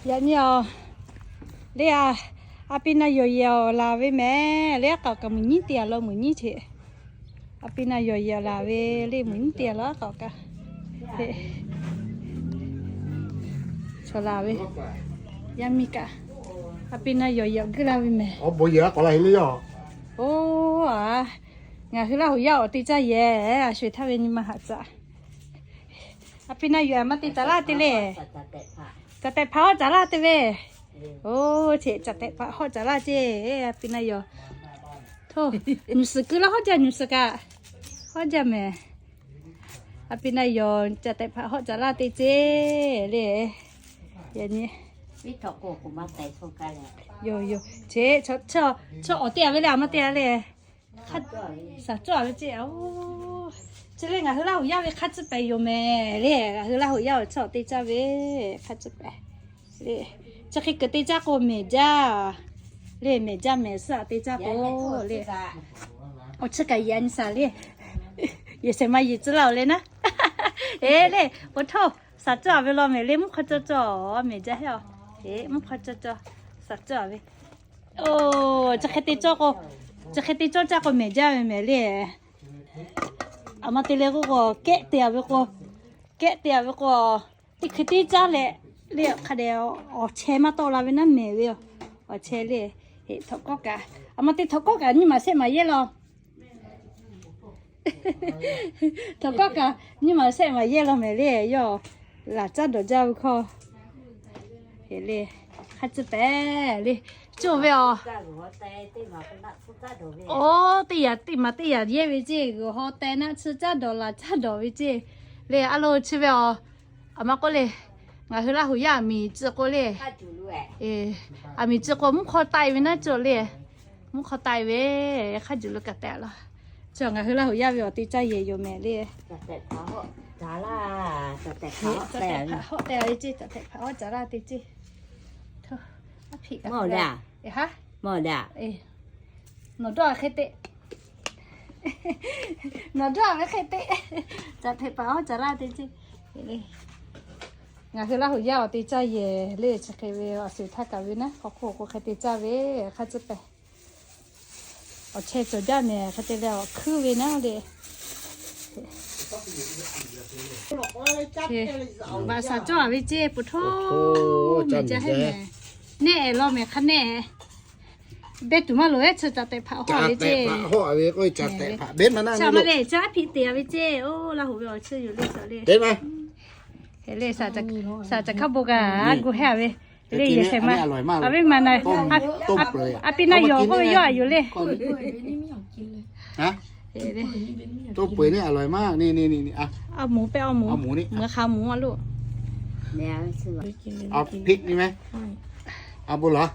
Yaꞈ nyi awˬ le, a pi na yawˬ yehˬ awˬ laˬ ve mehˍ le, aˉ k'aoˍ kaꞈ meuꞈ nyiˉ te a law meuꞈ nyiˉ che. A pi na yawˬ yehˬ awˬ laˬ ve le, meuꞈ nyiˉ te a law aˉ k'aoˍ kaꞈ. Chaw laˬ ve yaˇ miˇ kaꞈ, a pi na yawˬ yehˬ awˬ guˇ laˇ ve mehˍ. Awˬ bon yehˬ aˉ k'aoˍ laˇ he le yoˬ. Oˇ, a, ngaˬ hui Laˇ huˍ yaˇ awˬ te caˇ yehˬ a sho-eˬ htaˇ ve nyi ma haꞈ caꞈ. A pi na yawˬ a maˇ te caˍ laˇ te le. Caˍ tehꞈ hpaꞈ hawˆ caˍ laˇ te ve. Oˇ, cheꞈ caˍ tehꞈ hpaꞈ hawˆ caˍ laˇ ce. A pi na yawˬ, htawˇ, nuˬ suhˍ kuiˬ laˇ hawˉ jaˇ, nuˬ suhˍ kaꞈ hawˉ jaˇ mehˍ. A pi na yawˬ caˍ tehꞈ hpaꞈ hawˆ caˍ laˇ te ce le. Yaꞈ nyi, yoˬ yoˬ, cheꞈ, chaw awˬ te a ve le, a maˇ te a le. Shaˍ cawˇ a ve ce. Oˇ, chi le ngaˬ hui Laˇ huˍ yaˇ ve hk'a tcuh pehˍ yoˬ mehˍ le. Ngaˬ hui Laˇ huˍ yaˇ awˬ chaw awˬ te caˇ ve hk'a tcuh pehˍ le. Chi hk'e kuiˬ te caˇ k'o mehˍ jaˇ le, mehˍ jaˇ mehˍ suhˉ a te caˇ k'o le. Awˬ chi kaꞈ yaꞈ nyi shaˍ le. Yehˬ shehˍ ma yeˬ tcuh laˇ oˬ le naˉ. Eˬ le, po htawˇ shaˍ cawˇ a ve law mehˍ le, mvuhˇ hk'aw cawˇ cawˇ mehˍ jaˇ heˆ a. Eˬ, mvuhˇ hk'aw cawˇ cawˇ shaˍ cawˇ a ve. Oˇ, chi hk'e te cawˇ k'o, chi hk'e te cawˇ caˇ k'o mehˍ jaˇ ve mehˍ le. A ma te leh k'oˆ k'o, kehˆ te a ve k'o, kehˆ te a ve k'o, teˇ hkui teˇ caˇ leh le, hk'a dehꞈ awˬ chehˇ maˇ tawˆ la ve naˉ mehˍ ve yoˬ. Awˬ chehˇ le, heˆ, htawnˍ kawˆ kaꞈ, a ma te htawnˍ kawˆ kaꞈ nyiˇ maˬ shehˆ maˬ yehˇ law. Htawnˍ kawˆ kaꞈ nyiˇ maˬ shehˆ maˬ yehˇ law mehˍ le, yawˇ laˬ caˉ dawˬ jaˇ ve hkawˇ. Heˆ le, hk'a tcuh pehˍ le, cawˬ ve a. Oˇ, teˇ yaꞈ teˇ maˬ teˇ yaꞈ yehˇ ve ceˇ, g'uiˬ haw teh naˆ tsuhˇ caˉ dawˬ laˬ caˉ dawˬ ve ceˇ le, a lo chi ve a. A ma k'oˆ le, ngaˬ hui Laˇ huˍ yaˇ aˬ miˍ tcuh k'o le, aˬ miˍ tcuh k'o mvuhˇ hk'aw taiˍ ve naˉ cawˬ le. Mvuhˇ hk'aw taiˍ ve, hk'a juˬ lo kaꞈ tehꞈ laˇ. Chi ngaˬ hui Laˇ huˍ yaˇ ve awˬ te caˇ yehˬ yoˬ mehˍ le. Caˍ tehꞈ hpaꞈ hawˆ teh a ve ceˇ, caˍ tehꞈ hpaꞈ hawˆ teh a ve ceˇ. Nawˬ dawˇ a hk'e te, nawˬ dawˇ a ve hk'e te, caˍ tehꞈ hpaꞈ hawˆ caˍ laˇ te ceˇ. Ngaˬ hui Laˇ huˍ yaˇ awˬ te caˇ yehˬ le, chi hk'e ve awˬ shuˍ htaˇ kaꞈ ve naˉ, hk'aw hk'oˆ k'o hk'e te caˇ ve hk'a tcuh pehˍ. Awˬ chehˇ cawˬ jaˇ mehˍ, hk'e te leh awˬ hkuiˉ ve naˉ le. Baꞈ shaˍ cawˇ a ve ceˇ, po htawˇ mehˍ jaˇ heˆ mehˍ. Nehˆ law mehˍ hk'a nehˆ. Behˇ tuˬ maˇ loˍ ehˉ, chi caˍ tehꞈ hpaꞈ hawˆ a ve ceˇ. Caˍ tehꞈ hpaꞈ hawˆ a ve k'o caˍ tehꞈ hpaꞈ behˉ maˇ naˉ. Chaꞈ maˇ le, caˉ hpiˆ te a ve ceˇ. Oˇ, Laˇ huˍ ve awˬ cheuˇ yoˬ le shaˍ le. Heˆ le, shaˍ caˍ hkaˇ bon kaꞈ gu hehˇ a ve le, yehˬ shehˍ ma. A ve maˬ na, a pi na yawˬ k'oˆ ve yawˇ a yoˬ le. Toˇ peu eˬ neˇ a loˍ maˇ, a moˍ pehˇ, a moˍ, meuꞈ hk'a moˍ a loˬ. A hpiˆ ni mehˍ. A bon laˬ.